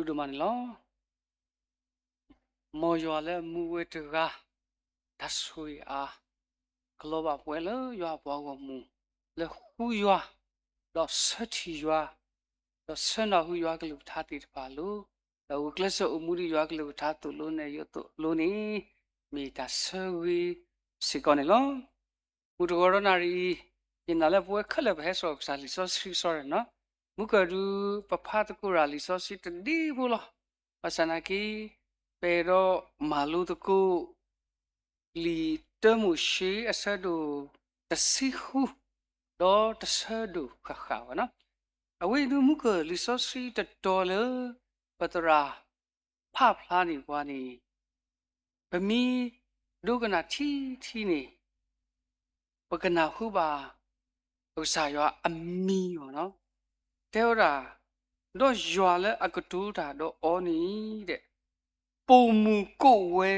ဒိၣ်မးန့ၣ်လီၤ. မ်ယွၤလၢအမူဝဲတဂၤ တၢ်ဆိၣ်ဂ့ၤအါ ကလီၤဘၣ်ပှၤလၢယွၤအပှၤဂီၢ်မုၢ် လၢဃူယွၤ, ဒီးဆၢထံၣ်ယွၤ, ဒီးဆၢနၢ်ဟူယွၤကလုၢ်ကထါသ့ၣ်တဖၣ်အလိၤ, ဒီးဂုာ်ကျဲးစၢးအိၣ်မူဒ်ယွၤကလုၢ်ကထါသိၣ်လိနဲၣ်ယိးသိၣ်လိန့ၣ် မ့ၢ်တၢ်ဆၢဂ့ၤစ့ၢ်ကီးန့ၣ်လီၤ. မုၢ်တဂီၤဒီးနၣ်ရံၣ်အံၤ, ယနာ်လၢပဝဲခဲလၢာ်ပဟဲစိာ်ကစၢ်လံာ်စီဆှံကစီဒီးနီၤ, မုၢ်ကၢၢ်ဒုး ပဖးသကိးတၢ်လံာ်စီဆှံတဒ့ဖိလီၤ. ဘၣ်ဆၣ်နာ်က့ ပအဲၣ်ဒိးမၤလိသကိး လံာ်တၢမိၤၡ့အဆၢဒိၣ်တဆံဃု ဒီးတဆၢဒိၣ်ဃၣ်ဃၣ်ဝဲနီၤ. အဝဲအံၤဒုးမုၢ်ကၢၢ်လံာ်စီဆှံတတီၤလၢ ပသရၣ်ဖးဖျါန့ၢ်ပှၤန့ၣ် ပမ့ၢ်ဒိကနၣ်ထံထံန့ၣ် ပကနၢ်ဟူဘၣ် ပကစၢ်ယွၤအမံၤအီၤနီၤ. တဲဝဲဒၣ်, ဒီးယွၤလၢအကတိၤတၢ်ဒီးအီၤန့ၣ် ပိာ်မုၣ်ကိးဝဲ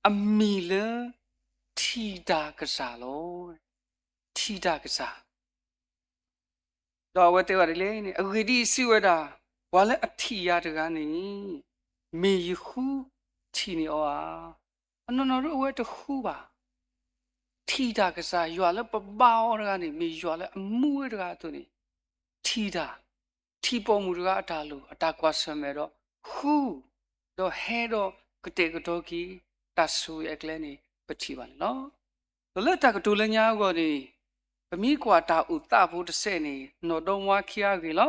အမံၤလၢ ထံၣ်တၢ်ကစၢ်လီၤ. ထံၣ်တၢ်ကစၢ် ဒီးအဝဲတဲဝဲဒ်လဲၣ်န့ၣ်, အဂ့ၢ်ဒ်အံၤ, စံးဝဲဒၣ်, ပှၤလၢအထံၣ်ယၤတဂၤန့ၣ် မ့ၢ်ယဃုထံၣ်န့ၢ်အီၤဧါ. အနီၢ်နီၢ်ဒုးအဝဲတဃုဘၣ်. ထံၣ်တၢ်ကစၢ်ယွၤလၢပဘါအီၤတဂၤန့ၣ် မ့ၢ်ယွၤလၢအမူဝဲတဂၤအသိးန့ၣ် ထံၣ်တၢ်, ထံၣ်ပိာ်မုၣ်တဂၤအတၢ်လိၣ် အတၢ်ကွၢ်ဆၢၣ်မဲာ်ဒီးဃု, ဒီးဟဲဒီးကတဲာ်ကတီၤက့ၤ တၢ်ဆိၣ်ဂ့ၤအကျဲန့ၣ် ပထံၣ်ဘၣ်န့ၣ်လီၤ. ဒီးလၢတၢ်ကတိၤလၢညါအဂီၢ်န့ၣ် ပမ့ၢ်ကွၢ်တၢ်အိၣ်သးဖိတစဲးန့ၣ် နီၢ်ဒီမါဝၤခံဂၤအဂ့ၢ်လီၤ.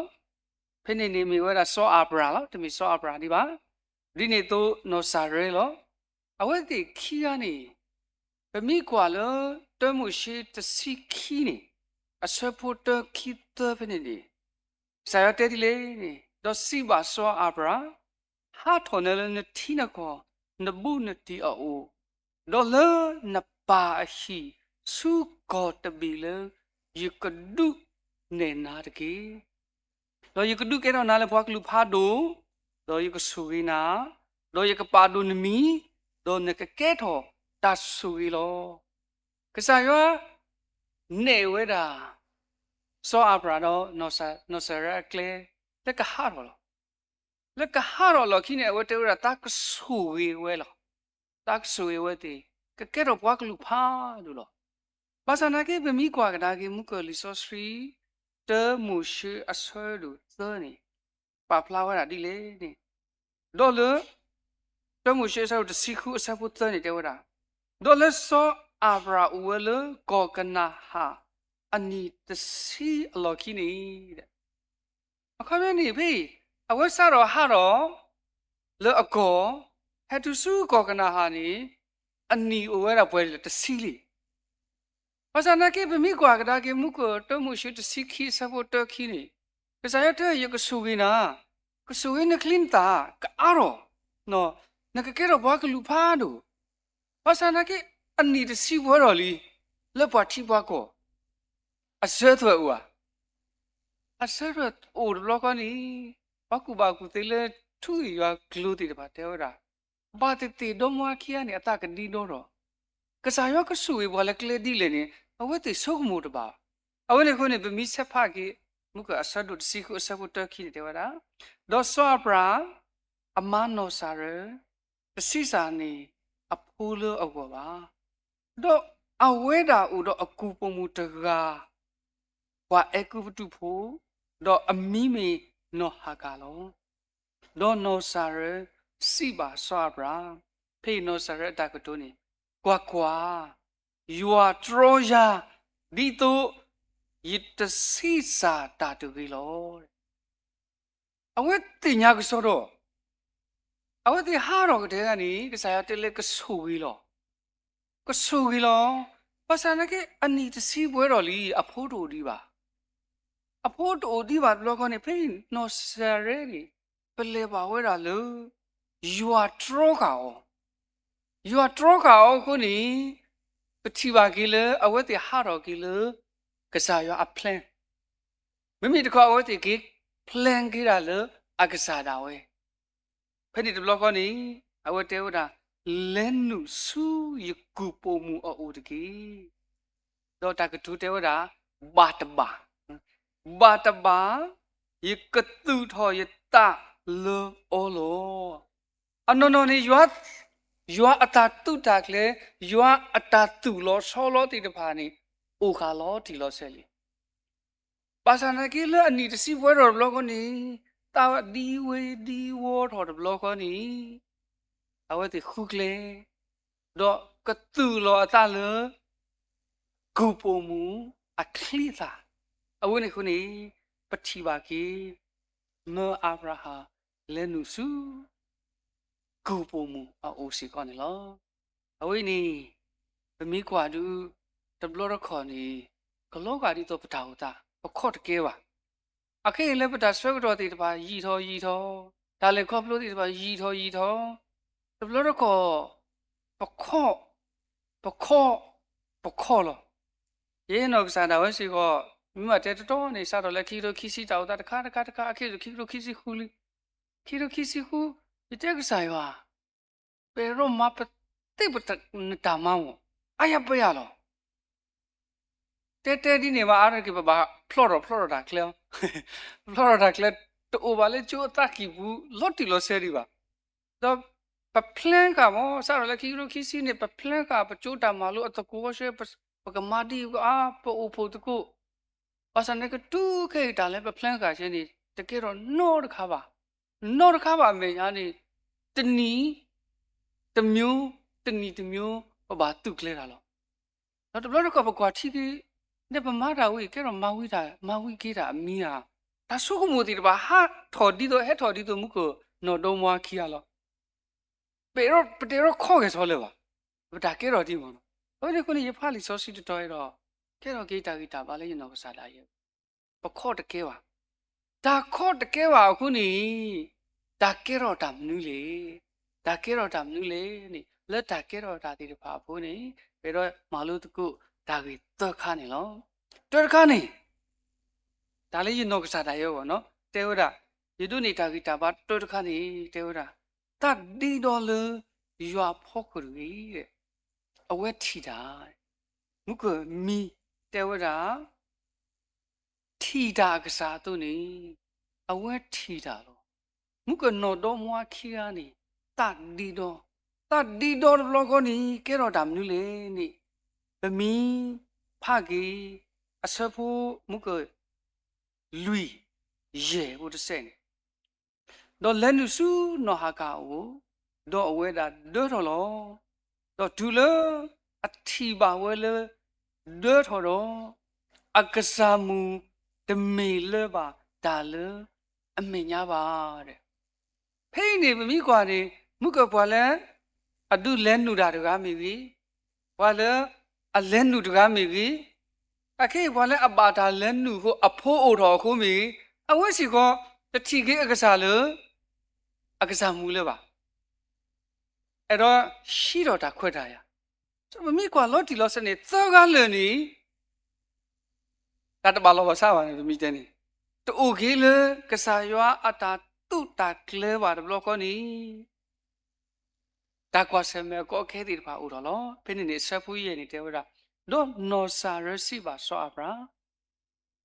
ဖဲန့ၣ်န့ၣ်မ့ၢ်ဝဲဒၣ်စီၤအၤဘြၣ်လီၤ, တမ့ၢ်စီၤအၤဘြၣ်ဒံးဘၣ်. ဒ်န့ၣ်အသိးနီၢ်စၤရဲလီၤ. အဝဲသ့ၣ်ခံဂၤန့ၣ် ပမ့ၢ်ကွၢ်လၢတၢမိၤၡ့တဆံခံန့ၣ် အဆၢဖိတၢ ခံ သၢ ဖဲန့ၣ်န့ၣ် ကစၢ်ယွၤတဲဒ်လဲၣ်န့ၣ်, ဒီးစံးဘၣ်စီၤအၤဘြၣ်, ဟးထီၣ်နုာ်လၢနထံနကီၢ် နဘူးနတံၢ်အအိၣ်, ဒီးလၢနပၢ်အဟံၣ် ဆူကီၢ်တဘ့ၣ်လၢ ယကဒုးနဲၣ်နၤတက့ၢ်. ဒီးယကဒုးကဲထီၣ်နၤလၢပှၤကလုာ်ဖးဒိၣ်, ဒီးယကဆိၣ်ဂ့ၤနၤ, ဒီးယကပာ်ဒိၣ်နမံၤ, ဒီးနကကဲထီၣ်တၢ်ဆိၣ်ဂ့ၤလီၤ. ကစၢ်ယွၤနဲၣ်ဝဲဒၣ် စီၤအၤဘြၣ်ဒီး နီၢ်စၤရဲအကျဲ လၢကဟးထီၣ်လီၤ. လၢကဟးထီၣ်လီၢ်ခံန့ၣ် အဝဲတဲဝဲဒၣ် သးကဆိၣ်ဂ့ၤဝဲလီၤ. သးကဆိၣ်ဂ့ၤဝဲသ့ၣ် ကကဲထီၣ်ပှၤကလုာ်ဖးဒိၣ်လီၤ. ဘၣ်ဆၣ်နာ်က့ ပမ့ၢ်ကွၢ်ကဒါက့ၤ မုၢ်ကၢၢ်လံာ်စီဆှံ တၢမိၤၡ့အဆၢဒိၣ်သၢန့ၣ် ပာ်ဖျါဝဲဒၣ်ဒ်လဲၣ်န့ၣ်, ဒီးလၢ တၢမိၤၡ့အဆၢဒိၣ်တဆံဃုအဆၢဖိသၢန့ၣ် တဲဝဲဒၣ်, ဒီးလၢစီၤအၤဘြၣ်အိၣ်ဝဲလၢကီၢ်ကနၤဧၣ် အနံၣ်တဆံအလီၢ်ခံန့ၣ် အခီပညီန့ၣ် ဖဲအံၤ အဝဲစးထီၣ်ဟးထီၣ် လၢအကီၢ် ဟဲတုၤဆူကီၢ်ကနၤဧၣ်န့ၣ် အနံၣ်အိၣ်ဝဲဒၣ်ပှဲၤလၢတဆံလံ. ဘၣ်ဆၣ်နာ်က့ ပမ့ၢ်ကွၢ်ကဒါက့ၤ မုၢ်ကၢၢ်တၢမိၤၡ့တဆံခံအဆၢဖိတၢခံန့ၣ် ကစၢ်ယွၤတဲ ယကဆိၣ်ဂ့ၤနၤ, ကဆိၣ်ဂ့ၤနချံနသၣ်ကအါထီၣ်, နကကဲထီၣ်ပှၤကလုာ်ဖးဒိၣ်. ဘၣ်ဆၣ်နာ်က့ အနံၣ်တဆံပှဲၤထီၣ်လံ လၢပှၤထံပှၤကီၢ် အစၢၤသွဲၣ်အိၣ်ဧါ. အစၢၤသွဲၣ်အိၣ်တဘျီဃီန့ၣ် ပှၤကူၣ်ဘၣ်ကူၣ်သ့လၢထူယွၤကျိၤသ့ၣ်တဖၣ်တဲဝဲဒၣ်, ဘၣ်သ့ၣ်သ့ၣ်ဒီမါဝၤခံဂၤန့ၣ် အသးကဒံဒီထီၣ်, ကစၢ်ယွၤကဆိၣ်ဂ့ၤပှၤလၢကျဲဒ်လဲၣ်န့ၣ် အဝဲသ့ၣ်ဆိကမိၣ်တဘၣ်. အဝဲန့ၣ်အဃိန့ၣ် ပမ့ၢ်ဆဲးဖးက့ၤ မုၢ်ကၢၢ်အဆၢဒိၣ်တဆံဃုအဆၢဖိတၢခံန့ၣ်တဲဝဲဒၣ်, ဒီးစီၤအၤဘြၣ် အမါနီၢ်စၤရဲ တဆံးစၢ်န့ၢ်အဖိလၢအဂီၢ်ဘၣ်. ဒီးအဝဲဒၣ်အိၣ်ဒီးအကူၣ်ပိာ်မုၣ်တဂၤ ပှၤအဲၤကူပတူးဖိ, ဒီးအမံၤမ့ၢ်နီၢ်ဟၤကၤလီၤ. ဒီးနီၢ်စၤရဲစံးဘၣ်စီၤအၤဘြၣ်, ဖဲအံၤနီၢ်စၤရဲအတၢ်ကတိၤန့ၣ်, ကွၢ်ကွၢ်, ယွၤတြီယၤ ဒ်သိးယတဆံးစၢ်တၢ်တဂ့ၤလီၤ. အဝဲသ့ၣ်ညါကစီဒီ, အဝဲသ့ၣ်ဟးထီၣ်ကတၢၢ်တဂၤန့ၣ် ကစၢ်ယွၤတဲလၢကဆိၣ်ဂ့ၤလီၤ. ကဆိၣ်ဂ့ၤလီၤ. ဘၣ်ဆၣ်နာ်က့ အနံၣ်တဆံပှဲၤထီၣ်လံ အဖိတအိၣ်ဒံးဘၣ်. အဖိတအိၣ်ဒံးဘၣ်တဘျီဃီန့ၣ် ဖဲအံၤနီၢ်စၤရဲန့ၣ် ပလဲၤဘၣ်ဝဲဒၣ်လၢ ယွၤတြီဃာ်အီၤ ယွၤတြီဃာ်အီၤအဃိန့ၣ် ပထံၣ်ဘၣ်က့ၤလၢအဝဲသ့ၣ်ဟးထီၣ်က့ၤလၢ ကစၢ်ယွၤအ plan, မ့မ့ၢ်တခီအဝဲသ့ၣ်က့ၤ plan က့ၤဒၣ်လၢအကစၢ်ဒၣ်ဝဲ. ဖဲန့ၣ်တဘျီဃီန့ၣ် အဝဲတဲဝဲဒၣ်, လဲၤနုာ်ဆူယကူၣ်ပိာ်မုၣ်အအိၣ်တက့ၢ်. ဒီးတၢ်ကတိၤတဲဝဲဒၣ်, ဘၣ်တဘၣ်, ဘၣ်တဘၣ်, ယကသူၣ်ထီၣ်ယသး လၢအီၤလီၤ. အနီၢ်နီၢ်န့ၣ် ယွၤ, ယွၤအတၢ်တူၢ်တၢ်ကျဲ, ယွၤအတၢ်သူၣ်လီၤဆီလီၤသ့ၣ်တဖၣ်န့ၣ် အိၣ်ဃာ်လီၤတံၢ်လီၤဆဲးလံ. ဘၣ်ဆၣ်သနာ်က့လၢအနံၣ်တဆံပှဲၤထီၣ်တဘျီဃီန့ၣ်, တၢ်ဒံဝ့ၤဒံဝီၤထီၣ်တဘျီဃီန့ၣ်, အဝဲသ့ၣ်ဃုကျဲ, ဒီးကသူၣ်လီၤအသးလၢ ကုၢ်ပိာ်မုၣ်အချံအသၣ်. အဝဲန့ၣ်အဃိန့ၣ်, ပထံၣ်ဘၣ်က့ၤ မၢအၤဘြၤဟၣ်လဲၤနုာ်ဆူ ကုၢ်ပိာ်မုၣ်အအိၣ်စ့ၢ်ကီးန့ၣ်လီၤ. အဝဲအံၤန့ၣ် ပမ့ၢ်ကွၢ်ဒုး တဘျီတခီၣ်န့ၣ် ကလီၤဂာ်ဒ်သိးပတၢ်အိၣ်သး ပခီၣ်တကဲဘၣ်. အခဲအံၤလၢပတၢ်ဆၢကတီၢ်သ့ၣ်တဖၣ်ယံာ်ထီၣ်ယံာ်ထီၣ်, တၢ်လဲၤခီဖျိသ့ၣ်တဖၣ်ယံာ်ထီၣ်ယံာ်ထီၣ်, တဘျီတခီၣ် ပခီၣ်, ပခီၣ်, ပခီၣ်လီၤ. ယဲယနီၢ်ကစၢ်ဒၣ်ဝဲစ့ၢ်ကီး မ့ၢ်မးတဲတတီန့ၣ် စးထီၣ်လၢခံကထိခံဆံ တၢ်အိၣ်သးတခါတခါတခါ အခဲအံၤခံကထိခံဆံဃုလံ. ခံကထိခံဆံဃု, ယတဲကစၢ်ယွၤ, ပအဲၣ်ဒိးမၤပသ့ပနတၢ်မၤမၢ်, အါယၤပယၤလီၤ. တဲတဲဒ်န့ၣ်ဘၣ်အါတက့ၢ် ပဘၣ်ဖျီထီၣ်ဖျီထီၣ်တၢ်ကျဲ, ဖျီထီၣ်တၢ်ကျဲ တအိၣ်ဘၣ်လၢကၠိအသးကံၢ်ပူၤ လီၤတံၢ်လီၤဆဲးဒံးဘၣ်. ဒီးပ plan ဃာ်မၢ် စးထီၣ်လၢခံကထိခံဆံန့ၣ် ပ plan ဃာ် ပကၠိတၢ်မၤလိအသကိးဝဲဆဲ ပကမၤဒ်အါ ပအိၣ်ဖှိၣ်သကိး, ဘၣ်ဆၣ်န့ၣ်ကတုၤခဲအံၤတၢ်လၢပ plan ဃာ်ဆဲန့ၣ် တကဲထီၣ်နီတခါဘၣ်. နီတခါဘၣ်အမဲာ်ညါန့ၣ် တနံၤ တစ်မျိုး, တစ်နံၤတစ်မျိုး ပဘၣ်သူၣ်ကျဲၤတၢ်လီၤ. ဒီးတဘျီတခီၣ်ပကွၢ်ထံက့ၤ ဒီးပမၤတၢ်ဝံၤ ကဲထီၣ်မၤဝံၤတၢ်, မၤဝံၤက့ၤတၢ်အမံၤဧါ, တၢ်ဆိကမိၣ်သ့ၣ်တဖၣ် ဟးထီၣ်ဒ်သိး ဟဲထီၣ်ဒ်သိးမူခိၣ်နီၢ်ဒီမါဝၤခံဂၤလီၤ. ပ, ပတအဲၣ်ဒိးခီဂဲၤထီၣ်လၢၤဘၣ်. ပတၢ်ကဲထီၣ်ဒ်မၢ်နီၤ. အဝဲန့ၣ်အဃိန့ၣ် ယဖးလံာ်စီဆှံတတီၤအံၤဒီး ကဲထီၣ်က့ၤတၢ်ဂံၢ်တၢ်ဘါလၢယနီၢ်ကစၢ်ဒၣ်ယဲ ပခီၣ်တကဲဘၣ်. တၢ်ခီၣ်တကဲဘၣ်အဃိန့ၣ် တၢ်ကဲထီၣ်တၢ်မနုၤလဲၣ်. တၢ်ကဲထီၣ်တၢ်မနုၤလဲၣ်န့ၣ် လၢတၢ်ကဲထီၣ်တၢ်သ့ၣ်တဖၣ်အဃိန့ၣ် ပအဲၣ်ဒိးမၤလိသကိးတၢ်ဂ့ၢ်သၢခါန့ၣ်လီၤ. တၢတခါန့ၣ် တၢ်လၢယနီၢ်ကစၢ်ဒၣ်ယဲအဂီၢ်နီၤ တဲဝဲဒၣ်, ယဒိးန့ၢ်တၢ်ဂံၢ်တၢ်ဘါတၢတခါန့ၣ် တဲဝဲဒၣ်, တၢ်ဒ့ဒီလၢယွၤအဖီခိၣ်တဂ့ၤ, အဝဲထံၣ်တၢ်, မုၢ်ကမံၤတဲဝဲဒၣ် ထံၣ်တၢ်အကစၢ်အသိးန့ၣ် အဝဲထံၣ်တၢ်လီၤ. မုၢ်ကနီၢ်ဒီမါဝၤခံဂၤန့ၣ် တၢ်ဒ့ဒီ, တၢ်ဒ့ဒီတဘျီဃီန့ၣ် ကဲထီၣ်တၢ်မနုၤလဲၣ်န့ၣ် ပမ့ၢ်ဖးက့ၤ အဆၢဖိမုၢ်က လွံၢ် ယဲၢ်ဖိတစဲးန့ၣ်, ဒီးလဲၤနုာ်ဆူနီၢ်ဟၤကၤအအိၣ်, ဒီးအဝဲဒၣ်ဒၢထီၣ်လီၤ. ဒီးတုၤလၢအထံၣ်ဘၣ်ဝဲလၢဒၢထီၣ်ဒီး, အကစၢ်မုၣ်တမ့ၢ်လၢၤဘၣ်တၢ်လၢအမဲာ်ညါဘၣ်. ဖဲအံၤန့ၣ် ပမ့ၢ်ကွၢ်န့ၣ် မုၢ်ကပှၤလၢအဒုးလဲၤနုာ်တၢ်တဂၤမ့ၢ်ဂ့ၤ, ပှၤလၢအလဲၤနုာ်တဂၤမ့ၢ်ဂ့ၤ, အခဲအံၤပှၤလၢအဘၣ်တၢ်လဲၤနုာ်အဃိ အဖိအိၣ်ထီၣ်အဃိမ့ၢ်ဂ့ၤ, အဝဲစ့ၢ်ကီး တထံၣ်က့ၤအကစၢ်လၢ အကစၢ်မုၣ်လၢၤဘၣ်. အဲၣ်ဒိးဟံးထီၣ်တၢ်ခွဲးတၢ်ယာ်. ပမ့ၢ်ကွၢ်လီၤတံၢ်လီၤဆဲးန့ၣ် သၢဂၤလၢာ်န့ၣ် တၢ်တဘၣ်လီၢ်ဘၣ်စးဘၣ်န့ၣ် ပမ့ၢ်တဲန့ၣ် တအိၣ်က့ၤလၢကစၢ်ယွၤအတၢ်သူၣ်တၢ်ကျဲဘၣ်တဘျီဃီန့ၣ် တၢ်ကွၢ်ဆၢၣ်မဲာ်အကီအခဲသ့ၣ်တဖၣ်အိၣ်ထီၣ်လီၤ. ဖဲန့ၣ်န့ၣ် အဆၢဖိယဲၢ်န့ၣ်တဲဝဲဒၣ်, ဒီးနီၢ်စၤရၢစံးဘၣ်စီၤအၤဘြၤဟၣ်,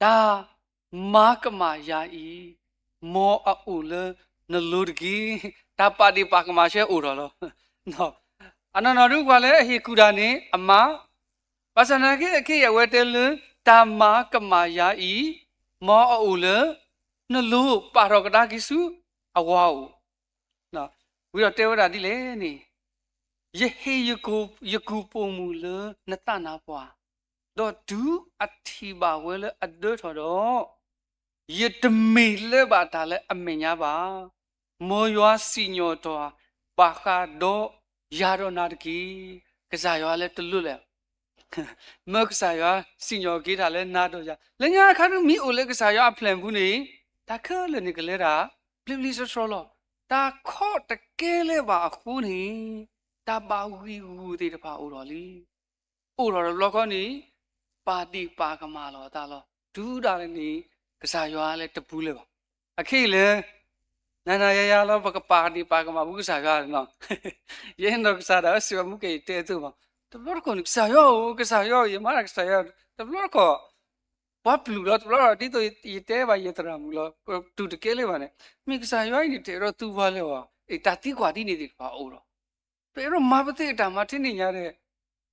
တၢ်မၤကမၣ်ယၤအံၤ မ်အအိၣ်လၢနလိၤတက့ၢ်. တၢ်ပာ်ဒ့ၣ်ပာ်ကမၣ်ဆဲအိၣ်ထီၣ်လီၤ. အနီၢ်နီၢ်ဒုးပှၤလၢအဟ့ၣ်ကူၣ်တၢ်န့ၣ် အမါ, ဘၣ်ဆၣ်သနာ်က့ အခဲအံၤအဝဲတဲလၢ တၢ်မၤကမၣ်ယၤအံၤ မ်အအိၣ်လၢနလိၤ ပာ်ထီၣ်ကဒါက့ၤဆူအဝၤအအိၣ် ဝံၤဒီးတဲဝဲဒၣ်ဒ်လဲၣ်န့ၣ်, ယဟ့ၣ်ယကုၢ်ပိာ်မုၣ်လၢနသးနါပှၢ်, ဒီးတုၤအထံၣ်ဘၣ်ဝဲလၢအဒၢထီၣ်ဒီး, ယတမ့ၢ်လၢၤဘၣ်တၢ်လၢအမဲာ်ညါဘၣ်. မ်ယွၤစံၣ်ညီၣ်တၢ်ဘၣ်ဃးဒီးယၤဒီးနၤတက့ၢ်. ကစၢ်ယွၤလၢတလိၣ်လဲၣ် မၢကစၢ်ယွၤစံၣ်ညီၣ်က့ၤတၢ်လၢနၤဒီးယၤ, လၢညါခါဒုးမ့ၢ်အိၣ်လၢကစၢ်ယွၤအ plan ပူၤန့ၣ်, တၢ်ခဲလၢာ်န့ၣ်ကလဲၤတၢ် ဘျ့ဘျ့ဆှီဆှီလီၤ. တၢ်ခီၣ်တကဲလၢၤဘၣ်အဃိန့ၣ်, တၢ်ဘၣ်ဂံၢ်ဂူာ်သ့ၣ်တဖၣ်အိၣ်ထီၣ်လံ. အိၣ်ထီၣ်တဘျီဃီန့ၣ်, ပာ်ဒ့ၣ်ပာ်ကမၣ်လီၤအသးလီၤ. တုၤဒၣ်လဲာ်န့ၣ် ကစၢ်ယွၤလၢတပူၤလၢၤဘၣ်. အခဲအံၤလၢ နၤနၤယၤယၤလီၤ ပကပာ်ဒ့ၣ်ပာ်ကမၣ်ဘူးကစၢ်ယွၤနီၤ. ယဲနီၢ်ကစၢ်ဒၣ်ဝဲစံးဘၣ်မူကဲအံၤတဲအသိးမး, တဘျီတခီၣ်န့ၣ် ကစၢ်ယွၤဧၢ, ကစၢ်ယွၤဧၢ, ယမၤတၢ်ကစၢ်ယွၤ, တဘျီတခီၣ် ပှၤပျုၢ်လီၤတဘျီဒီး ဒ်သိးယတဲဘၣ်ယသရၣ်မုၣ်လီၤ, တူၢ်တကဲလၢၤဘၣ်န့ၣ်, မ့ၢ်ကစၢ်ယွၤအံၤန့ၣ် တအဲၣ်ဒိးသူပှၤလၢၤဘၣ်, အတၢ်သံကွၢ်ဒ်န့ၣ်သ့ၣ်တဖၣ်အိၣ်ဒီး ပအဲၣ်ဒိးမၤပသ့ၣ်အတၢ်မၤထဲန့ၣ်ညါဒီး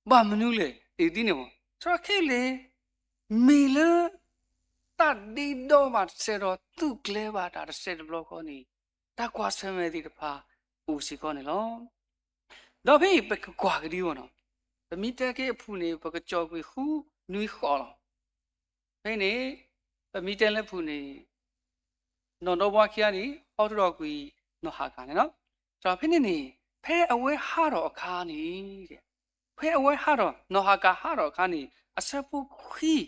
ဘၣ်မနုၤလဲၣ် အံၤဒ်န့ၣ်မး, သနာ်က့လဲၣ်, မ့ၢ်လၢ တၢ်ဒ့ဒီဘၣ်တစဲးဒီး သူၣ်ကျဲၤဘၣ်တၢ်တစဲးတဘျီဃီန့ၣ် တၢ်ကွၢ်ဆၢၣ်မဲာ်သ့ၣ်တဖၣ်အိၣ်စ့ၢ်ကီးန့ၣ်လီၤ. ဒီးဖဲအံၤပကကွၢ်ကဒံအဂီၢ်နီၤ, ပမ့ၢ်တဲက့ၤအဖုၣ်န့ၣ် ပကကၠီၣ်ကွံာ်ဃုနွံဃီလီၤ. ဖဲန့ၣ် ပမ့ၢ်တဲလၢဖုၣ်န့ၣ် နီၢ်ဒီဘွါခံဂၤန့ၣ် ဟီထီၣ်ကွံာ်နီၢ်ဟၤကၤန့ၣ်လီၤ. ဒီးဖဲန့ၣ်န့ၣ် ဖဲအဝဲဟးထီၣ်အခါန့ၣ် ဖဲအဝဲဟးထီၣ် နီၢ်ဟၤကၤဟးထီၣ်အခါန့ၣ် အဆၢဖိခွံ ဒီး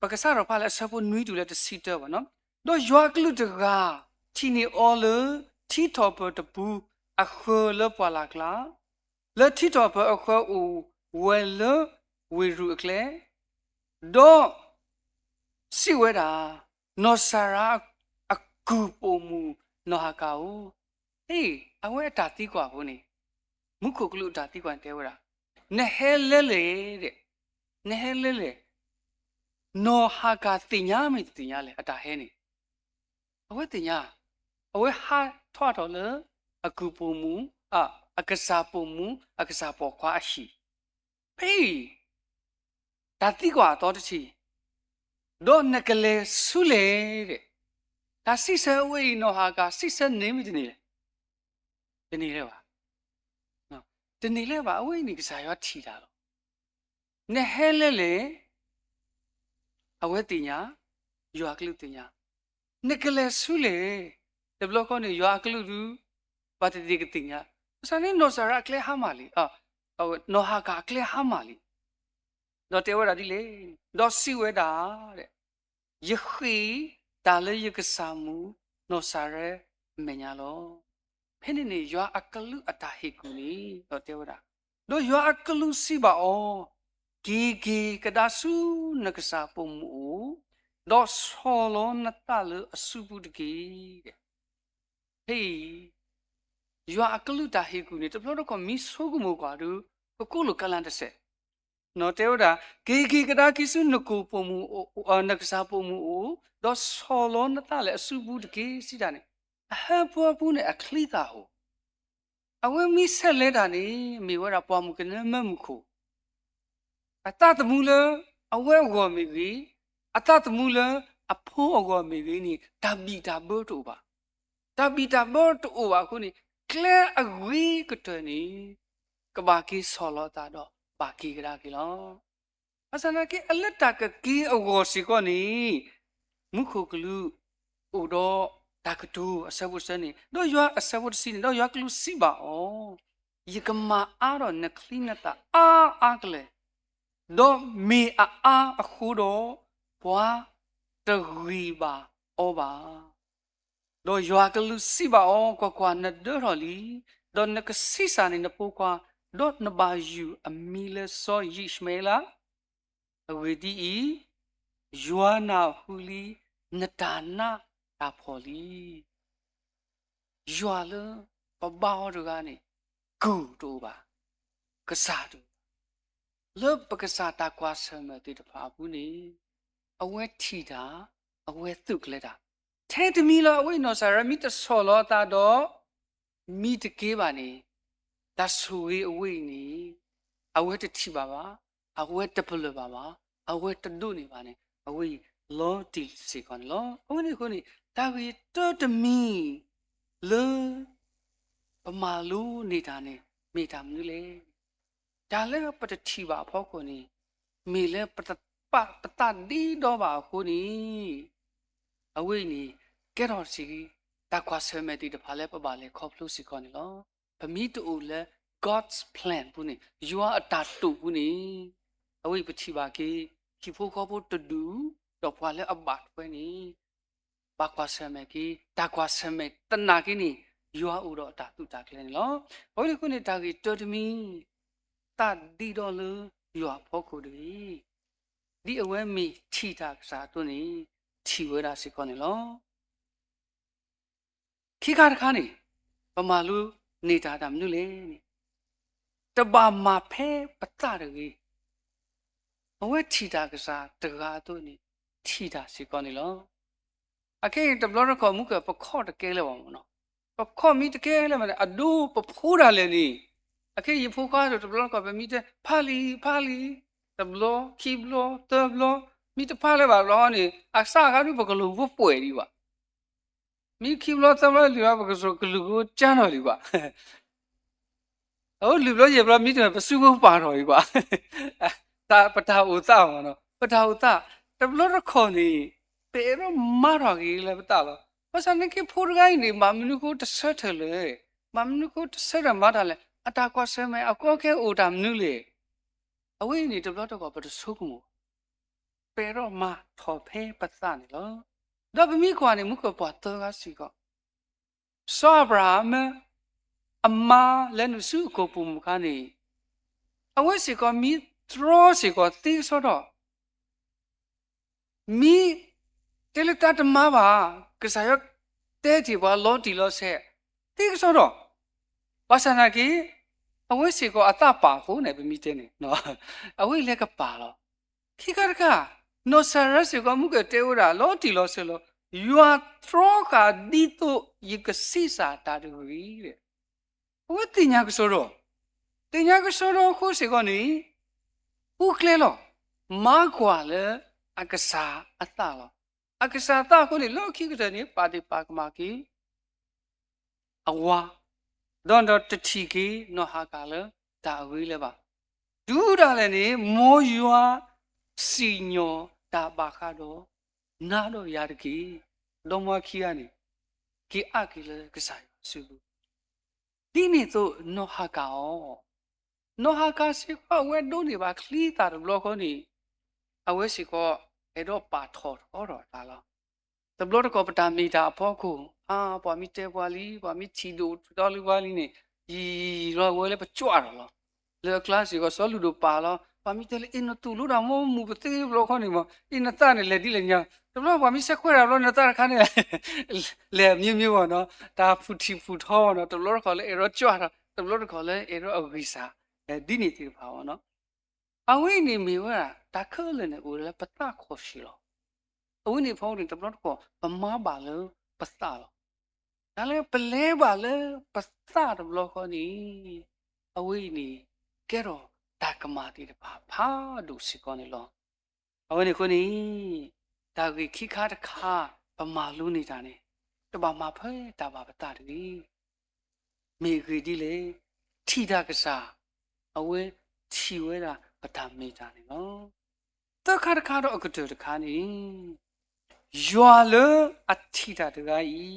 ပကစးထီၣ်ဖးလၢအဆၢဖိနွံတုၤလၢတဆံတၢဘၣ်နီၤ. ဒီးယွၤအကလူးတဂၤ ထံၣ်န့ၢ်အီၤလၢ ထံထီၣ်ပၢၢ်တပူၤအဃၢၤလၢပှၢ်လၢ်ကျါ, လၢထံထီၣ်ပၢၢ်အဃၢၤအိၣ်ဝဲလၢဝ့ၢ်ရူၢ်အကျဲ, ဒီးစံးဝဲဒၣ်, နီၢ်စၤရါအကုၢ်ပိာ်မုၣ်နီၢ်ဟၤကၤဧၢ, ဟ့ၣ် အဝဲအတၢ်သံကွၢ်အဃိန့ၣ် မူခိၣ်ကလူးအတၢ်သံကွၢ်န့ၣ်တဲဝဲဒၣ်, နဟဲလဲၤလဲၣ်, နဟဲလဲၤလဲၣ်, နီၢ်ဟၤကၤသ့ၣ်ညါမ့ၢ်တသ့ၣ်ညါလဲၣ် အတၢ်ဟဲန့ၣ်, အဝဲသ့ၣ်ညါ, အဝဲဟးထီၣ်ထီၣ်လၢ အကုၢ်ပိာ်မုၣ်, အကစၢ်ပိာ်မုၣ် အကစၢ်ပိာ်ခွါအဟံၣ်, ဖဲအံၤ တၢ်သံကွၢ်အသီတထံၣ်, ဒီးနကလဲၤဆူလဲၣ်, တၢ်စံးဆၢအဝဲအံၤ နီၢ်ဟၤကၤစံးဆၢန့ၣ်မ့ၢ်တန့ၢ်လဲၣ်, တန့ၢ်လၢၤဘၣ်, တန့ၢ်လၢၤဘၣ်, အဝဲအံၤန့ၣ်ကစၢ်ယွၤထံၣ်တၢ်လီၤ. နဟဲလဲၤလဲၣ်, အဝဲသ့ၣ်ညါ, ယွၤအကလူးသ့ၣ်ညါ, နကလဲၤဆူလဲၣ်, တဘျီဃီန့ၣ် ယွၤအကလူးဒုး ဘၣ်တသ့ၣ်ကသ့ၣ်ညါ, ဘၣ်ဆၣ်န့ၣ် နီၢ်စၤရါအကျဲဟါမၢ်လံ, နီၢ်ဟၤကၤအကျဲဟါမၢ်လံ, ဒီးတဲဝဲဒၣ်ဒ်လဲၣ်, ဒီးစံးဝဲဒၣ်, ယဃ့ၢ်တၢ်လၢယကစၢ်မုၣ် နီၢ်စၤရါအမဲာ်ညါလီၤ. ဖဲန့ၣ်န့ၣ် ယွၤအကလူးအတၢ်ဟ့ၣ်ကူၣ်န့ၣ် ဒီးတဲဝဲဒၣ်, ဒီးယွၤအကလူးစံးဘၣ်အီၤ, က့ၤက့ၤကဒါဆူနကစၢ်ပိာ်မုၣ်အအိၣ်, ဒီးဆီၣ်လီၤနသးလၢအစုပူၤတက့ၢ်. ဖဲအံၤ ယွၤအကလူးတၢ်ဟ့ၣ်ကူၣ်န့ၣ် တဘျီတခီၣ်မ့ၢ်ဆိကမိၣ်ကွၢ်ဒီး ကကိးလိာ်ကလၢတစဲး, တဲဝဲဒၣ်, က့ၤက့ၤကဒါက့ၤဆူနကစၢ်ပိာ်မုၣ်အအိၣ်, ဒီးဆီၣ်လီၤနသးလၢအစုပူၤတက့ၢ် စံးတၢ်န့ၣ်, အဟၢဖၢပူၤန့ၣ်အချံသၣ်အိၣ်, အဝဲမ့ၢ်ဆဲးလဲၤတၢ်န့ၣ် မ့ၢ်ဝဲဒၣ်ပှၢ်မုၢ်ကနၢမုၢ်ခိၣ် အသးသမူလၢအဝဲအဂီၢ်မ့ၢ်ဂ့ၤ, အသးသမူလၢအဖိအဂီၢ်မ့ၢ်ဂ့ၤန့ၣ် တၢ်ဘံၣ်တၢ်ဘၢတအိၣ်ဘၣ်. တၢ်ဘံၣ်တၢ်ဘၢတအိၣ်ဘၣ်အဃိန့ၣ် ကျဲအဂ့ၤကတၢၢ်န့ၣ် ကဘၣ်က့ၤဆီၣ်လီၤအသးဒီးဘၣ်က့ၤကဒါက့ၤလီၤ. ဘၣ်ဆၣ်သနာ်က့ အလၢတၢ်ကက့ၤအဂီၢ်စ့ၢ်ကီးန့ၣ် မူခိၣ်ကလူးအိၣ်ဒီးတၢ်ကတိၤအဆၢဖိတဆၢန့ၣ်, ဒီးယွၤအဆၢဖိတဆံန့ၣ်, ဒီးယွၤကလူးစံးဘၣ်အီၤ, ယကမၤအါထီၣ်နချံနသၣ်အါအါကလဲာ်, ဒီးမ့ၢ်အအါအဃိဒီး ပှၤတဂံၢ်ဘၣ်အီၤဘၣ်. ဒီးယွၤကလူးစံးဘၣ်အီၤ, ကွၢ်ကွၢ်, နဒၢထီၣ်လံ, ဒီးနကဆံးစၢ်န့ၢ်နဖိခွါ, ဒီးနဘၣ်ယုၢ်အမံၤလၢစီၤယံးၡမဲလး, အဂ့ၢ်ဒ်အံၤ, ယွၤနၢ်ဟူလံနတၢ်နးတၢ်ဖှီၣ်လံ. ယွၤလၢပဘါအီၤတဂၤန့ၣ် ကုၢ်တအိၣ်ဘၣ်, ကစၢ်တအိၣ်ဘၣ်. လၢပကစၢ်တၢ်ကွၢ်ဆၢၣ်မဲာ်သ့ၣ်တဖၣ်အပူၤန့ၣ် အဝဲထံၣ်တၢ်, အဝဲသုးကျဲၤတၢ်, ထဲတမံၤလၢအဝဲအံၤနီၢ်စၤရါမ့ၢ်တဆီၣ်လီၤအသးဒီး မံတက့ၤဘၣ်န့ၣ်, တၢ်ဆိၣ်ဂ့ၤအဝဲအံၤန့ၣ် အဝဲတထံၣ်ဘၣ်ဘၣ်, အဝဲတပလၢၢ်ဘၣ်ဘၣ်, အဝဲတဒိးန့ၢ်ဘၣ်န့ၣ် အဝဲအံၤလီၤတံၢ်စ့ၢ်ကီးန့ၣ်လီၤ. အဝဲန့ၣ်အဃိန့ၣ် တၢ်ဂ့ၢ်တၢတမံၤလၢ ပမၤလိန့ၢ်တၢ်န့ၣ် မ့ၢ်တၢ်မနုၤလဲၣ်. တၢ်လၢပတထံၣ်ဘၣ်အဖီခိၣ်န့ၣ် မ့ၢ်လၢပတပာ်ပသးဒ့ဒီဘၣ်အဃိန့ၣ် အဝဲအံၤန့ၣ် ကဲထီၣ်စ့ၢ်ကီး တၢ်ကွၢ်ဆၢၣ်မဲာ်သ့ၣ်တဖၣ်လၢပဘၣ်လဲၤခီဖျိစ့ၢ်ကီးန့ၣ်လီၤ. ပမ့ၢ်တအိၣ်လၢ God's plan ပူၤန့ၣ်, ယွၤအတၢ်တိာ်ပူၤန့ၣ် အဝဲအံၤပထံၣ်ဘၣ်က့ၤ ဟံၣ်ဖိဃီဖိတဒူၣ် ဒီးပှၤလၢအဘၣ်ထွဲန့ၣ် ဘၣ်ကွၢ်ဆၢၣ်မဲာ်က့ၤ, တၢ်ကွၢ်ဆၢၣ်မဲာ်သနာ်က့န့ၣ် ယွၤအိၣ်ဒီးအတၢ်သုးတၢ်ကျဲၤန့ၣ်လီၤ. အဝဲန့ၣ်အဃိန့ၣ် တၢ်ဂ့ၢ်တၢတမံၤ သးဒ့ဒီလၢယွၤအဖီခိၣ်တဂ့ၤ, ဒ်အဝဲမ့ၢ်ထံၣ်တၢ်ကစၢ်အသိးန့ၣ် ထံၣ်ဝဲဒၣ်စ့ၢ်ကီးန့ၣ်လီၤ. ခံခါတခါန့ၣ် ပမၤလိန့ၢ်တၢ်တၢ်မနုၤလဲၣ်န့ၣ်, တဘၣ်မၤဖဲပသးတဂ့ၤ, အဝဲထံၣ်တၢ်ကစၢ်တဂၤအသိးန့ၣ် ထံၣ်တၢ်စ့ၢ်ကီးန့ၣ်လီၤ. အခဲအံၤတဘျီတခီၣ်မုၢ်ကၢၢ် ပခီၣ်တကဲလၢၤဘၣ်မ့ၢ်နီၤ, ပခီၣ်မ့ၢ်တကဲလၢၤဘၣ်န့ၣ် အဒိပဖိဒၣ်လဲာ်န့ၣ်, အခဲအံၤယဖိခွါဒီးတဘျီတခီၣ် ပမ့ၢ်တဲဖးလံာ်ဖးလံာ်, တဘျီခံဘျီသၢဘျီ, မ့ၢ်တဖးလၢၤဘၣ်ဘျီန့ၣ် အစၢ်အခါဒုးပကလုၢ်ဖိပှဲၤဒံးဘၣ်, မ့ၢ်ခံဘျီသၢဘျီလံာ်ဘၣ် ပကလုၢ်ဖိကၠါထီၣ်လံၤဘၣ် အအိၣ်လွံၢ်ဘျီယဲၢ်ဘျီ မ့ၢ်တမ့ၢ် ပစုဖိပာ်ထီၣ်အံၤကွၢ်, ပတၢ်အိၣ်သးမ့ၢ်နီၤ, ပတၢ်အိၣ်သး တဘျီတခီၣ်န့ၣ် ပအဲၣ်ဒိးမၤထီၣ်က့ၤလၢပသးလီၤ. ဘၣ်ဆၣ်နာ်က့ဖိတဂၤအံၤန့ၣ် ဘၣ်မနုၤဃိတဆၢထၢၣ်လဲၣ်, ဘၣ်မနုၤဃိတဆၢထၢၣ်မၤတၢ်လဲၣ်, အတၢ်ကွၢ်ဆၢၣ်မဲာ်အကီအခဲအိၣ်တၢ်မနုၤလဲၣ်. အဝဲအံၤန့ၣ် တဘျီတခီၣ်ပတဆိကမိၣ်, ပအဲၣ်ဒိးမၤထီၣ်ဖဲပသးန့ၣ်လီၤ. ဒီးပမ့ၢ်ကွၢ်န့ၣ် မုၢ်ကၢၢ်ပှၤသၢဂၤစ့ၢ်ကီး စီၤအၤဘြၤဟၣ် အမါလၢနုာ်ဆူအကိာ်ပူၤမုၢ်ခါန့ၣ်, အဝဲစ့ၢ်ကီးမ့ၢ်တြီစ့ၢ်ကီးသ့ကစီဒီ, မ့ၢ်တဲလၢတၢ်တမၤဘၣ်, ကစၢ်ယွၤတဲတ့ၢ်ပှၤလီၤတံၢ်လီၤဆဲးသ့ကစီဒီ, ဘၣ်ဆၣ်နာ်က့ အဝဲစ့ၢ်ကီးအသးပာ်အဃိန့ၣ် ပမ့ၢ်တဲန့ၣ် အဝဲလဲၤကပၤလီၤ. ခံခါတခါ နီၢ်စၤရါစ့ၢ်ကီး မုၢ်ကတဲဝဲဒၣ်လီၤတံၢ်လီၤဆဲးလီၤ, ယွၤတြီဃာ်ဒ်သိးယကဆံးစၢ်တၢ်တဂ့ၤ. အဝဲသ့ၣ်ညါကစီဒီ, သ့ၣ်ညါကစီဒီအဃိစ့ၢ်ကီးန့ၣ် ဃုကျဲလီၤ, မၤကွၢ်လၢအကစၢ်အသးလီၤ. အကစၢ်အသးအဃိန့ၣ် လၢခံကတၢၢ်န့ၣ် ပာ်ဒ့ၣ်ပာ်ကမၣ်က့ၤ အဝၤ, ဒီးတထံၣ်က့ၤနီၢ်ဟၤကၤလၢတၢ်အဂ့ၤလၢၤဘၣ်. တုၤဒၣ်လဲာ်န့ၣ် မ်ယွၤစံၣ်ညီၣ်တၢ်ဘၣ်ဃးဒီးနၤဒီးယၤတက့ၢ်. ဒီမါခံဂၤန့ၣ် က့ၤအါက့ၤလၢကစၢ်ယွၤစုပူၤ ဒ်န့ၣ်အသိးနီၢ်ဟၤကၤအီၤ, နီၢ်ဟၤကၤစ့ၢ်ကီးအဝဲဒိးန့ၢ်ဘၣ်ချံသၣ်တဘျီဃီန့ၣ်, အဝဲစ့ၢ်ကီးအဲၣ်ဒိးပာ်ထီၣ်ထီထီၣ်အသးလီၤ. တဘျီတခီၣ်ပတၢ်မ့ၢ်တၢ်အဖီခိၣ်, အါ, ပှၤမ့ၢ်တဲပှၤလံ, ပှၤမ့ၢ်ထံၣ်ဒိၣ်ထီၣ်လၢပှၤလံန့ၣ်, ယံာ်လီၤဝဲလၢပကွၢ်ထီၣ်လီၤ. လၢအကျါစ့ၢ်ကီး စီၤလုၢ်ဒိၣ်ပာ်လီၤ, ပှၤမ့ၢ်တဲလၢ အ့ၣ် နတူၢ်လိာ်တၢ်မ့ၢ်မုာ်ပသ့ဘျီဃီန့ၣ်မး, အ့ၣ် နသးန့ၣ်လဲၤဒ်လဲၣ်ညါ, တဘျီပှၤမ့ၢ်ဆဲးခွဲးတၢ်ဘျီ နသးတခါန့ၣ် လဲၤမ့ၢ်မ့ၢ်ဘၣ်နီၤ, တၢ်ဖုၣ်ထံၣ်ဖုၣ်ထီဘၣ်နီၤ, တဘျီတခီၣ်လၢအဲၣ်ဒိးကွၢ်ထီၣ်, တဘျီတခီၣ်လၢအဲၣ်ဒိးအဂံၢ်စၢ်, ဒ်န့ၣ်သ့ၣ်တဖၣ်ဘၣ်နီၤ. အဝဲအံၤန့ၣ်မ့ၢ်ဝဲဒၣ် တၢ်ခဲလၢာ်န့ၣ်အိၣ်လၢပသးခီၣ်ဆံးလီၤ. အဝဲန့ၣ်ဖီခိၣ်န့ၣ် တဘျီတခီၣ် ပမၤဘၣ်လၢပသးလီၤ. တၢ်လၢပလဲၤဘၣ်လၢပသးတဘျီဃီန့ၣ်, အဝဲအံၤန့ၣ် ကဲထီၣ်တၢ်ကမၣ်သ့ၣ်တဖၣ်ဖးဒိၣ်စ့ၢ်ကီးန့ၣ်လီၤ. အဝဲန့ၣ်အဃိန့ၣ်, တၢ်ဂ့ၢ်ခံခါတခါ ပမၤလိန့ၢ်တၢ်န့ၣ်, တဘၣ်မၤဖဲတၢ်ဘၣ်ပသးတဂ့ၤ. မ့ၢ်အဂ့ၢ်ဒ်လဲၣ်, ထံၣ်တၢ်ကစၢ်, အဝဲထံၣ်ဝဲဒၣ်ပတၢ်မ့ၢ်တၢ်န့ၣ်လီၤ. သၢခါတခါဒီးအကတၢၢ်တခါန့ၣ်, ယွၤလၢအထံၣ်တၢ်တဂၤအံၤ,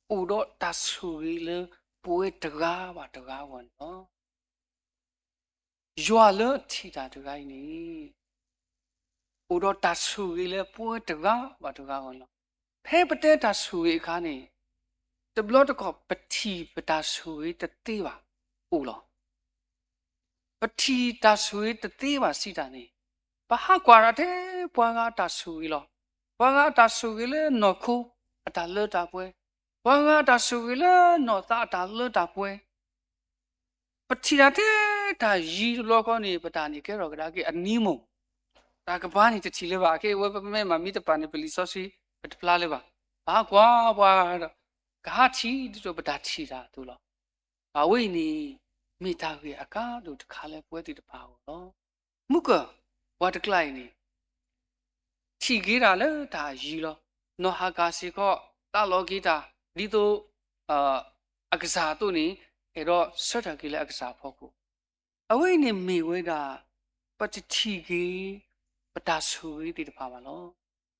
အိၣ်ဒီးတၢ်ဆိၣ်ဂ့ၤလၢပဝဲတဂၤဘၣ်တဂၤအဂီၢ်န့ၣ်လီၤ. ယွၤလၢအထံၣ်တၢ်တဂၤအံၤန့ၣ်, အိၣ်ဒီးတၢ်ဆိၣ်ဂ့ၤလၢပဝဲတဂၤဘၣ်တဂၤအဂီၢ်န့ၣ်လီၤ. ဖဲပတဲတၢ်ဆိၣ်ဂ့ၤအခါန့ၣ်, တဘျီတခီၣ်ပထံၣ်ပတၢ်ဆိၣ်ဂ့ၤတသ့ဘၣ်အိၣ်လီၤ. ပထံၣ်တၢ်ဆိၣ်ဂ့ၤတသ့ဘၣ်စံးတၢ်န့ၣ်, ပဟးကွၢ်ဒၣ်ထဲပှၤဂၤအတၢ်ဆိၣ်ဂ့ၤလီၤ. ပှၤဂၤအတၢ်ဆိၣ်ဂ့ၤလၢနီၢ်ခိအတၢ်လၢတၢ်ပှဲၤ, ပှၤဂၤအတၢ်ဆိၣ်ဂ့ၤလၢနီၢ်သးအတၢ်လၢတၢ်ပှဲၤ ပထံၣ်တၢ်ထဲတၢ်ယံၤတဘျီဃီန့ၣ် ပတၢ်န့ၣ်ကဲထီၣ်ကဒါက့ၤအနံၤမိၢ်, တၢ်ကပၤန့ၣ်တထံၣ်လၢၤဘၣ်. အခဲအံၤဝဲပမ့ၢ်မၤမံတပၤန့ၣ် ပလံာ်စီဆှံ ပတဖျါလၢၤဘၣ်. ပဟးကွၢ်ပှၤဒီး ကဟးထံၣ်ဒ်သိးပတၢ်ထံၣ်တၢ်အသိးလီၤ. အဝဲအံၤန့ၣ် မ့ၢ်တၢ်ဂ့ၢ်အကါဒိၣ်တခါလၢပဝဲသ့ၣ်တဖၣ်အဂီၢ်လီၤ. မုၢ်ကၢၢ် ပှၤတကျါအံၤန့ၣ် ထံၣ်က့ၤတၢ်လၢတၢ်အယံၤလီၤ. နီၢ်ဟၤကၤစ့ၢ်ကီး သးလီၤက့ၤတၢ် ဒ်သိး အကစၢ်အသိးန့ၣ် အဲၣ်ဒိးဆၢထၢၣ်က့ၤလၢအကစၢ်အဖီခိၣ်. အဝဲအံၤန့ၣ်မ့ၢ်ဝဲဒၣ် ပတထံၣ်က့ၤ ပတၢ်ဆိၣ်ဂ့ၤသ့ၣ်တဖၣ်ဘၣ်လီၤ.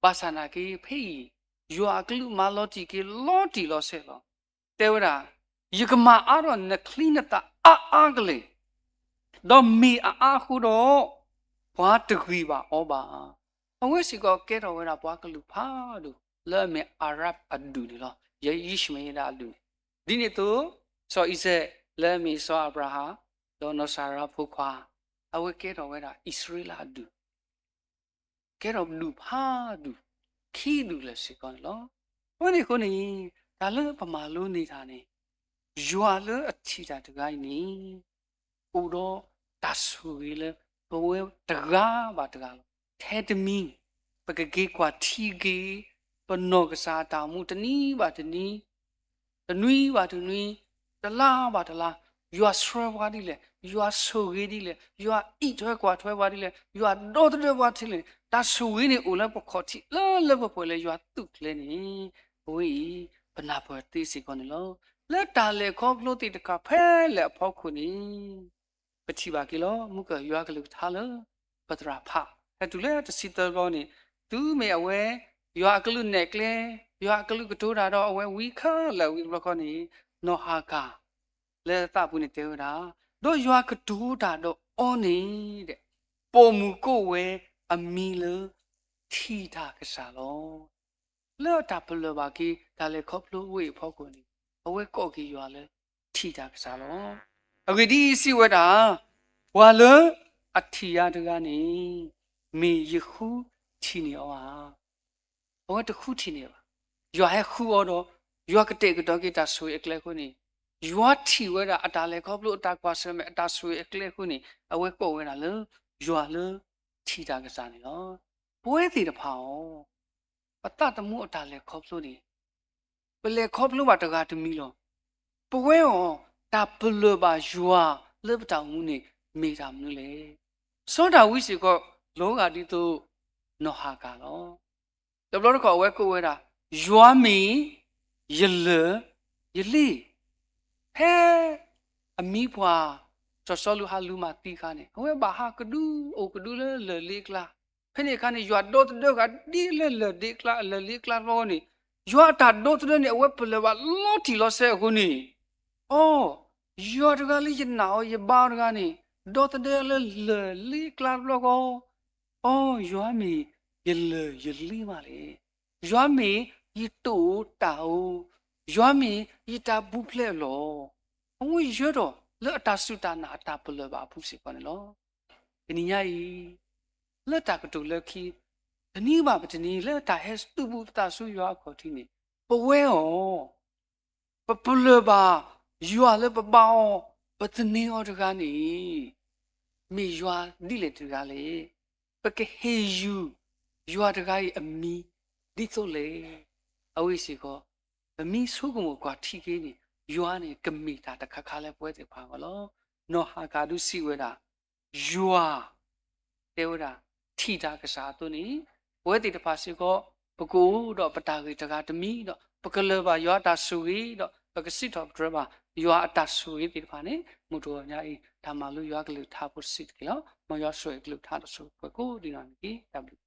ဘၣ်ဆၣ်နာ်က့ ဖဲအံၤ ယွၤအကလုၢ်မၤလီၤတံၢ်က့ၤလီၤတံၢ်လီၤဆဲးလီၤ. တဲဝဲဒၣ်, ယကမၤအါထီၣ်နချံနသၣ်အါအါကလဲာ်, ဒီးမ့ၢ်အအါအဃိဒီး ပှၤတဂံၢ်ဘၣ်အီၤဘၣ်. အဝဲစ့ၢ်ကီးကဲထီၣ်ဝဲဒၣ်ပှၤကလုာ်ဖးဒိၣ် လၢအမ့ၢ်အၤရၣ်အဒူၣ်န့ၣ်လီၤ. ယ ယံၡမ့ယဲဒၣ်အဒူၣ်န့ၣ်. ဒ်န့ၣ်အသိး စီၤအံၤစဲး လၢအမ့ၢ်စီၤအၤဘြၤဟၣ် ဒီးနီၢ်စၤရါဖိခွါ, အဝဲကဲထီၣ်ဝဲဒၣ်အံၣ်စရ့လးအဒူၣ် ကဲထီၣ်ဒူၣ်ဖးဒိၣ် ခံဒူၣ်လၢာ်စ့ၢ်ကီးန့ၣ်လီၤ. အဝဲန့ၣ်အဃိန့ၣ် တၢ်လၢပမၤလိန့ၢ်တၢ်န့ၣ် ယွၤလၢအထံၣ်တၢ်တဂၤအံၤန့ၣ် အိၣ်ဒီးတၢ်ဆိၣ်ဂ့ၤလၢ ပဝဲတဂၤဘၣ်တဂၤလီၤ. ထဲတမံၤ ပကက့ၤကွၢ်ထံက့ၤ ပနီၢ်ကစၢ်အတၢ်အိၣ်မူတနံၤဘၣ်တနံၤ, တနွံဘၣ်တနွံ, တလါဘၣ်တလါ, ယွၤဆှၢပှၤဒ်လဲၣ်, ယွၤဆိၣ်ဂ့ၤဒ်လဲၣ်, ယွၤအံးထွဲကွၢ်ထွဲပှၤဒ်လဲၣ်, ယွၤဒီသဒၢပှၤဒ်လဲၣ်, တၢ်ဆိၣ်ဂ့ၤန့ၣ် အိၣ်လၢပခီၣ်ထံးလၢလၢပှဲၤပှဲၤလၢယွၤသူၣ်ကျဲၤန့ၣ်, အဝဲအံၤ ပနၢ်ပၢၢ်သ့စ့ၢ်ကီးန့ၣ်လီၤ. လၢတၢ်လဲၤခီဖျိသ့ၣ်တဖၣ်ဖဲလဲၣ်အဖီခိၣ်န့ၣ် ပထံၣ်ဘၣ်က့ၤလီၤ. မုၢ်ကၢၢ်ယွၤကလုၢ်ကထါလၢ ပသရၣ်ဖး ဟဲတုၤလၢတဆံသၢဘျီန့ၣ်, တုၤမ့ၢ်အဝဲ ယွၤအကလုၢ်နဲၣ်ကျဲ, ယွၤအကလုၢ်ကတိၤတၢ်ဒီးအဝဲဝံခဲလၢာ်ဝံၤတဘျီဃီန့ၣ်, နီၢ်ဟၤကၤ လၢသးပူၤန့ၣ်တဲဝဲဒၣ်, ဒီးယွၤကတိၤတၢ်ဒီးအီၤန့ၣ်, ပိာ်မုၣ်ကိးဝဲအမံၤလၢ ထံၣ်တၢ်ကစၢ်လီၤ. လၢအတၢ်ပလၢၢ်ဘၣ်က့ၤ တၢ်လဲၤခီဖျိဝဲအံၤအဖီခိၣ်န့ၣ်, အဝဲကိးက့ၤယွၤလၢ ထံၣ်တၢ်ကစၢ်လီၤ. အဂ့ၢ်ဒ်အံၤ, စံးဝဲဒၣ်, ပှၤလၢအထံၣ်ယၤတဂၤန့ၣ် မ့ၢ်ယဃုထံၣ်န့ၢ်အီၤဧါ. အဝဲတဃုထံၣ်န့ၢ်ဘၣ်. ယွၤဟဲဃုအီၤဒီး ယွၤကတဲာ်ကတီၤက့ၤတၢ်ဆိၣ်ဂ့ၤအကျဲအဃိန့ၣ်, ယွၤထံၣ်ဝဲဒၣ်အတၢ်လဲၤခီဖျိအတၢ်ကွၢ်ဆၢၣ်မဲာ်အတၢ်ဆိၣ်ဂ့ၤအကျဲအဃိန့ၣ်, အဝဲကိးဝဲဒၣ်လၢ ယွၤလၢထံၣ်တၢ်ကစၢ်န့ၣ်လီၤ. ပဝဲသ့ၣ်တဖၣ်အံၤ ပသးသမူအတၢ်လဲၤခီဖျိန့ၣ် ပလဲၤခီဖျိဘၣ်တဂၤတမံၤလီၤ. ပဝဲအံၤ တၢ်ပလၢၢ်ဘၣ်ယွၤလၢပတၢ်အိၣ်မူန့ၣ် မ့ၢ်တၢ်မနုၤလဲၣ်. စီၤဒၤဝံးစ့ၢ်ကီး လီၤဂာ်ဒ်သိး နီၢ်ဟၤကၤလီၤ. တဘျီတခီၣ်အဝဲကိးဝဲဒၣ်, ယွၤမ့ၢ်ယလၢၢ်ယလ့ၣ်, ဖဲအမံၤပှၢ် စီၤစီလူးဟးလူၤမၤသံအခါန့ၣ်, အဝဲဘၣ်ဟးကဒု အိၣ်ကဒုလၢလၢၢ်လ့ကျါ, ဖဲန့ၣ်အခါန့ၣ် ယွၤဒီသဒၢဃာ်ဒ်လၢလၢၢ်ဒ့ကျါ လၢၢ်လ့ကျါတဘျီန့ၣ်, ယွၤအတၢ်ဒီသဒၢန့ၣ် အဝဲပလၢၢ်ဘၣ်လီၤတံၢ်လီၤဆဲးအဃိန့ၣ်, အိ, ယွၤတဂၤလၢယနာ်အီၤယဘါအီၤတဂၤန့ၣ် ဒီသဒၢလၢလၢၢ်လ့ကျါတဘျီဃီ, အိ, ယွၤမ့ၢ်ယလၢၢ်ယလ့ၣ်မးလဲၣ်. ယွၤမ့ၢ်ယတိာ်တၢ်ဧိၤ, ယွၤမ့ၢ်ယတၢ်ပူၤဖျဲးအလီၢ်, အဝဲယၢၤဒီးလၢအတၢ်စူၢ်တၢ်နာ်အတၢ်ပလၢၢ်ဘၣ်အပူၤစ့ၢ်ကီးန့ၣ်လီၤ. တနံၤညါအံၤ လၢတၢ်ကတိၤလၢခံ, တနံၤဘၣ်ပတနံၤ လၢတၢ်ဟဲစတူးဘူးပသးဆူယွၤအခီၣ်ထံးန့ၣ်, ပဝဲအံၤ ပပလၢၢ်ဘၣ်ယွၤလၢပဘါအီၤ ပသန့ၤအီၤတဂၤန့ၣ် မ့ၢ်ယွၤဒ်လဲၣ်တဂၤလဲၣ်. ပကဟ့ၣ်ယုၢ်ယွၤတဂၤအံၤအမံၤဒ်သိးလဲၣ်. အဝဲစ့ၢ်ကီး ပမ့ၢ်ဆိကမိၣ်ကွၢ်ထံက့ၤန့ၣ် ယွၤန့ၣ်ကမ့ၢ်တၢ်တခါခါလၢပဝဲသ့ၣ်တဖၣ်အဂီၢ်လီၤ. နီၢ်ဟၤကၤဒုးစံးဝဲဒၣ် ယွၤ တဲဝဲဒၣ် ထံၣ်တၢ်ကစၢ်အသိးန့ၣ်, ပဝဲသ့ၣ်တဖၣ်စ့ၢ်ကီး ပကအိၣ်ဒီးပတၢ်ဂ့ၤတဂၤတမံၤဒီး ပကလၢၢ်ဘၣ်ယွၤအတၢ်ဆိၣ်ဂ့ၤဒီး ပကစံးထီၣ်ပတြၢၤဘၣ်ယွၤအတၢ်ဆိၣ်ဂ့ၤသ့ၣ်တဖၣ်န့ၣ် မုၢ်တဂီၤညါအံၤ တၢ်မၤလိယွၤကလုၢ်ကထါဖိတစဲးတက့ၢ်လီၤ. မ်ယွၤဆိၣ်ဂ့ၤကလုၢ်ကထါဒီးဆိၣ်ဂ့ၤပှၤကိးဒံးနီၢ်နီၢ်တက့ၢ်. တၢ်ဘျုး